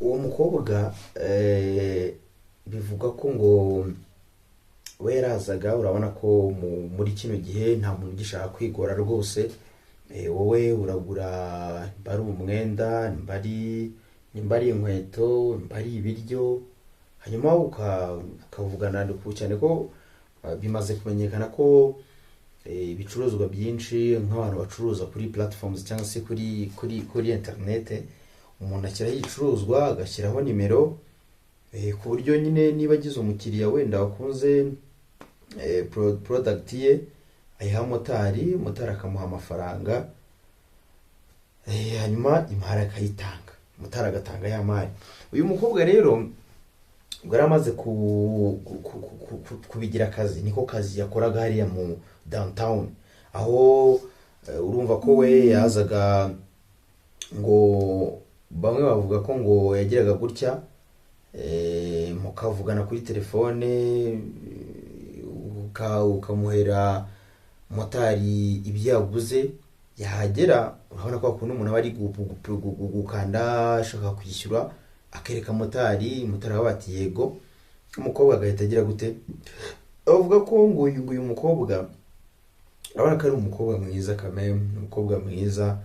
Uwo mukobwa bivugwa ko ngo we yarazaga, urabona ko muri kino gihe nta muntu ugishaka kwigora rwose. Wowe uragura, nimba ari umwenda, nimba ari inkweto, nimba ari ibiryo, hanyuma ukavugana, cyane ko bimaze kumenyekana ko ibicuruzwa byinshi nk'abantu bacuruza kuri platforms cyangwa se kuri internet, umuntu ashyiraho igicuruzwa, agashyiraho nimero, ku buryo nyine niba agize umukiriya wenda wakunze product ye, ayiha motari, motari akamuha amafaranga, hanyuma imari akayitanga, motari agatanga ya mari. Uyu mukobwa rero ubwo yari amaze kubigira akazi, niko kazi yakoraga hariya mu downtown, aho urumva ko we yazaga, ngo bamwe bavuga ko ngo yagiraga gutya, mukavugana kuri telefone, ukamuhera motari ibyo yaguze, yahagera urabona ko akunda umuntu aba ari gukanda ashaka kwishyura, akereka motari, motari akavuga ati yego, umukobwa agahita agira gute. Bavuga ko ngo uyu mukobwa, urabona ko ari umukobwa mwiza kameme, ni umukobwa mwiza.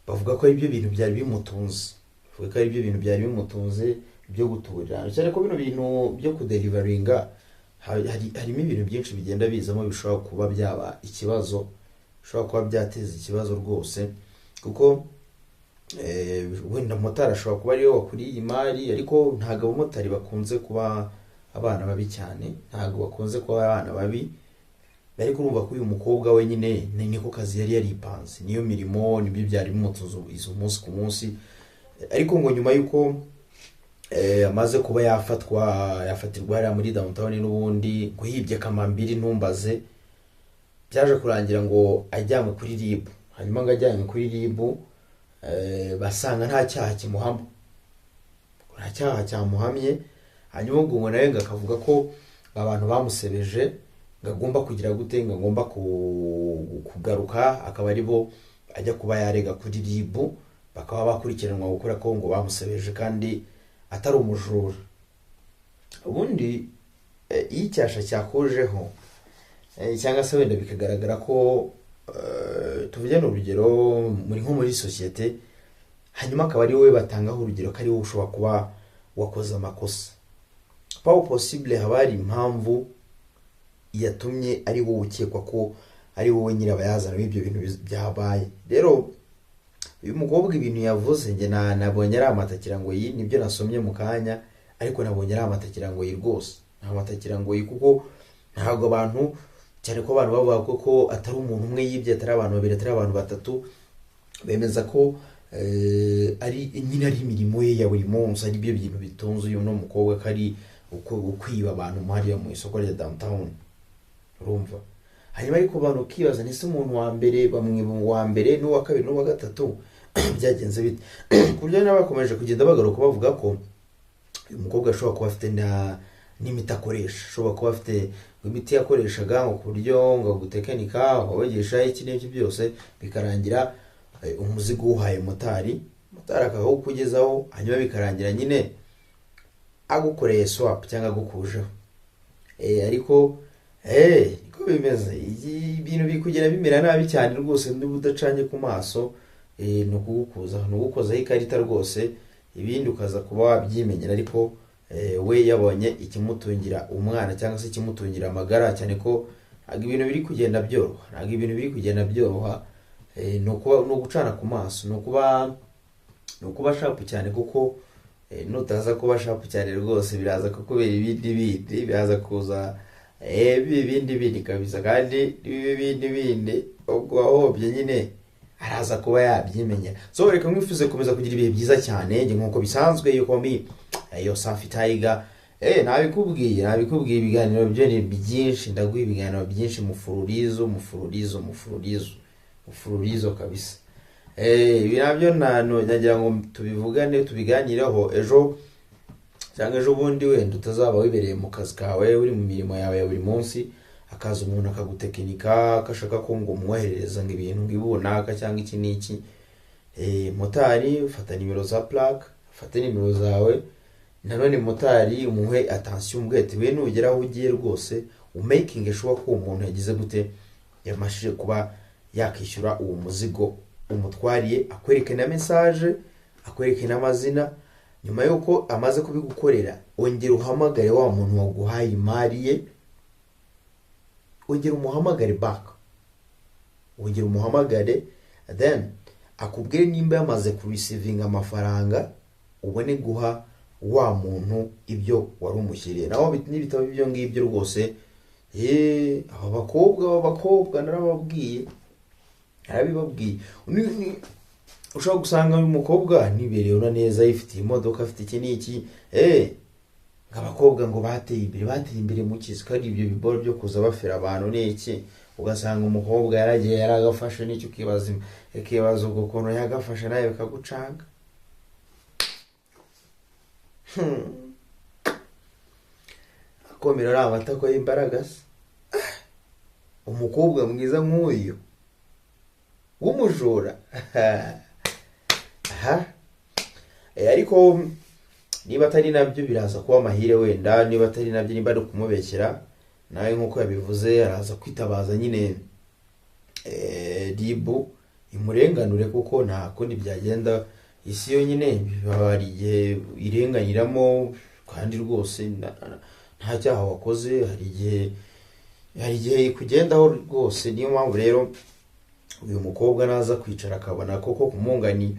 Bavuga ko aribyo bintu byari bimutunze, bavuga ko aribyo bintu byari bimutunze byo guturira, cyane ko bino bintu byo kudeliveringa harimo ibintu byinshi bigenda bizamo bishobora kuba byaba ikibazo, bishobora kuba byateza ikibazo rwose, kuko wenda motari ashobora kuba ariwe wakuriye imari, ariko ntabwo abamotari bakunze kuba abana babi cyane, ntabwo bakunze kuba abana babi. Ariko urumva ko uyu mukobwa we nyine niko kazi yari yaripanze, niyo mirimo, nibyo byari bimutunze izo umunsi ku munsi. Ariko ngo nyuma y'uko amaze kuba yafatwa, yafatirwa hariya muri downtown n'ubundi ngo yibye kamambiri, ntumbaze, byaje kurangira ngo ajyanwe kuri RIB. Hanyuma ngo ajyanwe kuri RIB, basanga nta cyaha kimuhama, nta cyaha cyamuhamye. Hanyuma ubwo ngo nawe ngo akavuga ko abantu bamusebeje, ngo agomba kugira gute, ngo agomba kugaruka akaba ari bo ajya kuba yarega kuri RIB, bakaba bakurikiranwa gukora ko ngo bamusebeje kandi atari umujura. Ubundi iyo icyasha cyakujeho, cyangwa se wenda bikagaragara ko, tuvuge ni urugero, muri nko muri sosiyete, hanyuma akaba ari wowe batangaho urugero ko ari wowe ushobora kuba wakoze amakosa, pas possible haba hari impamvu yatumye ari wowe ukekwa ko ari wowe nyirabayazana w'ibyo bintu byabaye. Rero uyu mukobwa ibintu yavuze, njye nabonye ari amatakirangoyi, nibyo nasomye mu kanya, ariko nabonye ari amatakirangoyi rwose, ni amatakirangoyi, kuko ntabwo abantu, cyane ko abantu bavuga ko atari umuntu umwe yibye, atari abantu babiri, atari abantu batatu, bemeza ko ari nyine ari imirimo ye ya buri munsi, ari byo bintu bitunze uyu mukobwa, ko ari ukwiba abantu hariya mu isoko rya downtown, urumva. Hanyuma ariko abantu ukibaza, ese umuntu wa mbere bamwiba, uwa mbere n'uwa kabiri n'uwa gatatu byagenze bite? Ku buryo n'abakomeje kugenda bagaruka bavuga ko uyu mukobwa ashobora kuba afite n'imiti akoresha, ashobora kuba afite imiti yakoreshaga, ngo ku buryo ngo gutekinika ngo wigisha iki n'iki byose, bikarangira umuzigo uwuhaye motari, motari akawukugezaho, hanyuma bikarangira nyine agukoreye swap cyangwa agukujeho. Ariko niko bimeze, ibintu biri kugenda bimera nabi cyane rwose. Niba udacanye ku maso, ni ukugukuzaho, ni ugukozaho ikarita rwose, ibindi ukaza kuba wabyimenyera. Ariko we yabonye ikimutungira umwana cyangwa se ikimutungira amagara, cyane ko ntabwo ibintu biri kugenda byoroha, ntabwo ibintu biri kugenda byoroha. Ni ukuba, ni ugucana ku maso, ni ukuba sharp cyane, kuko nutaza kuba sharp cyane rwose biraza kukubera ibindi bindi, biraza kuza ibindi bindi kabisa, kandi ibindi bindi ubwo wahobye nyine araza kuba yabyimenyera. So reka mwifuze gukomeza kugira ibihe byiza cyane. Njye nk'uko bisanzwe yuko mi yo Safi Tiger, nabikubwiye, ibiganiro byo ni byinshi, ndaguha ibiganiro byinshi mufururizo, mufururizo, mufururizo, mufururizo kabisa. Ibi nabyo nagira ngo tubivugane, tubiganireho ejo cyangwa ejo bundi, wenda utazaba wibereye mu kazi kawe, uri mu mirimo yawe ya buri munsi, hakaza umuntu akagutekinika ko ashaka ko ngo umwoherereza ngo ibintu ngo ibunaka cyangwa iki n'iki. Motari ufata nimero za plaque, Ufate nimero zawe. Nanone motari umuhe attention, umubwire ati: "We nugera aho ugiye rwose umakinge sure ko uwo muntu yagize gute, yamashije kuba yakishyura uwo muzigo umutwariye." Akwereke na message, akwereke n'amazina. Nyuma y'uko amaze kubigukorera, ongera uhamagare wa muntu waguhaye imari ye, ongera umuhamagare back, ongera umuhamagare, then akubwire nimba yamaze kureceivinga amafaranga, ubone guha wa muntu ibyo wari umushyiriye. Naho nibitaba ibyo ngibyo rwose, aba bakobwa narababwiye, narabibabwiye. Ushobora gusanga uyu mukobwa nibereyeho neza, yifitiye imodoka, afite iki n'iki, ngo abakobwa ngo bateye imbere. Bateye imbere mu kizi ko ari ibyo biboro byo kuza bafera abantu n'iki? Ugasanga umukobwa yaragiye yaragafashe n'icyo, ukibaza ubwo ukuntu yagafashe, nawe bikagucanga. Akomera ari amatako y'imbaraga se. Umukobwa mwiza nk'uyu w'umujura aha. Ariko niba atari nabyo, biraza kuba amahire wenda. Niba atari nabyo, niba ari ukumubeshyera, nawe nk'uko yabivuze araza kwitabaza nyine RIB imurenganure, kuko nta kundi byagenda. Isi yonyine hari igihe irenganyiramo, kandi rwose nta cyaha wakoze. Hari igihe ikugendaho rwose. Niyo mpamvu rero uyu mukobwa naza kwicara akabona koko kumungani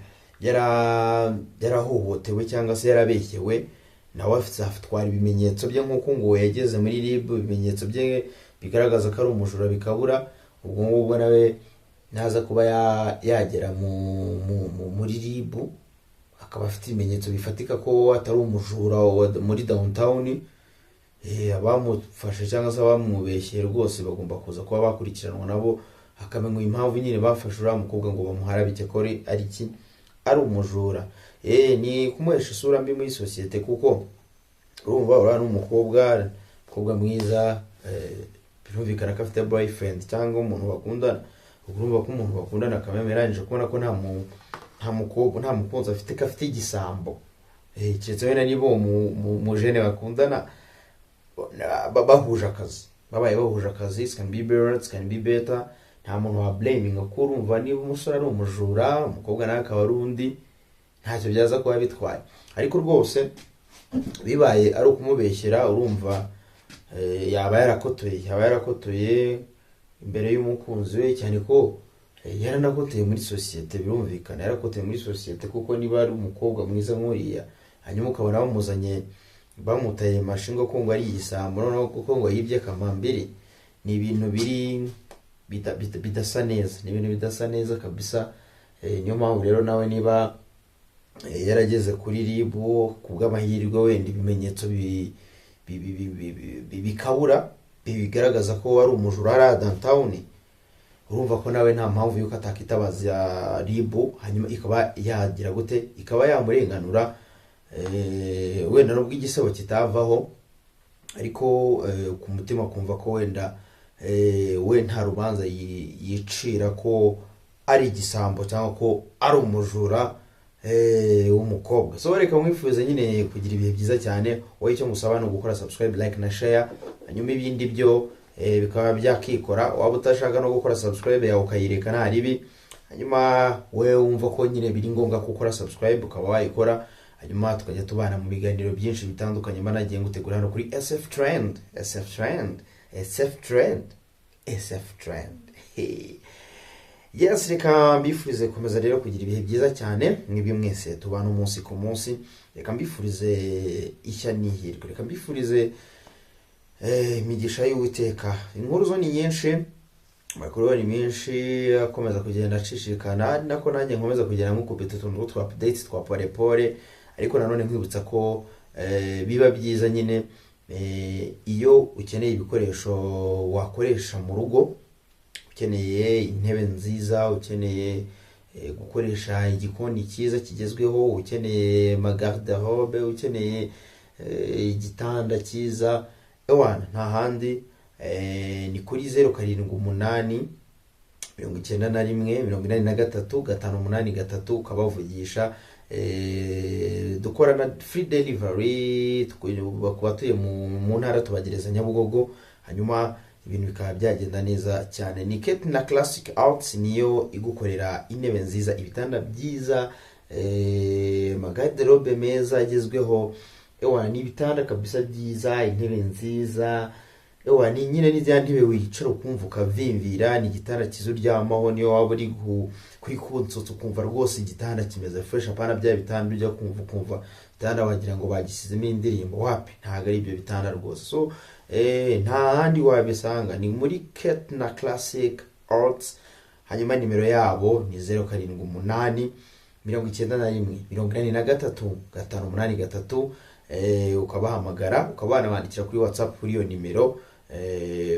yarahohotewe cyangwa se yarabeshyewe, nawe afatwara ibimenyetso bye, nk'uko ngo yageze muri RIB ibimenyetso bye bigaragaza ko ari umujura bikabura. Ubwo ngubwo nawe naza kuba yagera muri RIB akaba afite ibimenyetso bifatika ko atari umujura muri downtown, abamufashe cyangwa se abamubeshyeye rwose bagomba kuza kuba bakurikiranwa nabo, hakamenywa impamvu nyine bafashe uriya mukobwa ngo bamuharabike ko ari iki, ari umujura. Ni kumuhesha isura mbi muri sosiyete, kuko urumva uriya ni umukobwa mwiza, birumvikana ko afite boyfriend cyangwa umuntu bakundana. Ubwo urumva ko umuntu bakundana akaba yarangije kubona ko nta mukobwa, nta mukunzi afite, ko afite igisambo. Keretse wenda niba uwo mujene bakundana bahuje akazi, babaye bahuje akazi, it can be better, it can be better. Nta muntu wa blaminga, ko urumva niba umusore ari umujura, umukobwa nawe akaba ari undi, ntacyo byaza kuba bitwaye. Ariko rwose bibaye ari ukumubeshyera, urumva yaba yarakotoye imbere y'umukunzi we, cyane ko yaranakoteye muri sosiyete. Birumvikana yarakoteye muri sosiyete, kuko niba ari umukobwa mwiza nk'uriya, hanyuma ukabona bamuzanye bamutaye mashinga ko ngo ari igisambo, noneho kuko ngo yibye kamambiri, ni ibintu biri bidasa neza, ni ibintu bidasa neza kabisa. Niyo mpamvu rero nawe niba yarageze kuri RIB ku bw'amahirwe wenda ibimenyetso bikabura bigaragaza ko ari umujura ari downtown, urumva ko nawe nta mpamvu yuko atakitabaza RIB, hanyuma ikaba yagira gute, ikaba yamurenganura. Wenda nubwo igisebo kitavaho, ariko ku mutima kumva ko wenda we nta rubanza yicira ko ari igisambo cyangwa ko ari umujura w'umukobwa. So reka mwifuze nyine kugira ibihe byiza cyane. Wowe icyo musaba ni ugukora subscribe, like na share, hanyuma ibindi byo bikaba byakikora. Waba utashaka no gukora subscribe yawe ukayireka, nta ribi. Hanyuma wowe wumva ko nyine biri ngombwa ko ukora subscribe, ukaba wayikora, hanyuma tukajya tubana mu biganiro byinshi bitandukanye mba nagiye ngutegura hano kuri SF Trend, SF Trend, SF Trend, SF Trend. Yes, reka mbifurize gukomeza rero kugira ibihe byiza cyane, mwebwe mwese tubana umunsi ku munsi. Reka mbifurize ishya n'ihirwe, reka mbifurize imigisha y'Uwiteka. Inkuru zo ni nyinshi, amakuru ni menshi akomeza kugenda acishikana, ari nako nanjye nkomeza kugenda nkukubita utuntu twa updates twa pole pole. Ariko nanone nkwibutsa ko biba byiza nyine iyo ukeneye ibikoresho wakoresha mu rugo, ukeneye intebe nziza, ukeneye gukoresha igikoni cyiza kigezweho, ukeneye amagarde-robe, ukeneye igitanda cyiza, ewana nta handi, ni kuri 078 91 83 583, ukabavugisha. Dukora na free delivery ku batuye mu ntara, tubagereza Nyabugogo, hanyuma ibintu bikaba byagenda neza cyane. Ni Kate na Classic Arts, niyo igukorera intebe nziza, ibitanda byiza, amagarderobe meza agezweho. Ewa, ni ibitanda kabisa byiza, intebe nziza. Ewa, ni nyine ni za ntebe wicara ukumva ukavimvira, ni igitanda cyiza uryamaho, niyo waba uri kuri kunsutsa ukumva rwose igitanda kimeze fresh, apana bya bitanda ujya kumva ukumva igitanda wagira ngo bagisizemo indirimbo. Wapi, ntabwo ari ibyo bitanda rwose. So nta handi wabisanga, ni muri Kate na Classic Arts. Hanyuma nimero yabo ni 0789135583. Ukabahamagara, ukaba wanabandikira kuri WhatsApp kuri iyo nimero,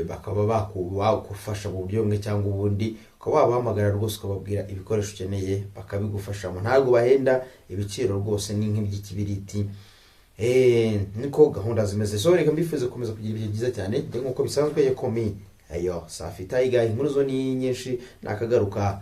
bakaba bagufasha mu buryo bumwe cyangwa ubundi. Ukaba wabahamagara rwose ukababwira ibikoresho ukeneye, bakabigufashamo. Ntabwo bahenda, ibiciro rwose ni nk'iby'ikibiriti. Niko gahunda zimeze. So reka mbifuze gukomeza kugira ibihe byiza cyane. Njye nk'uko bisanzwe, yekomi ayo safi tayiga, inkuru zo ni nyinshi, nakagaruka.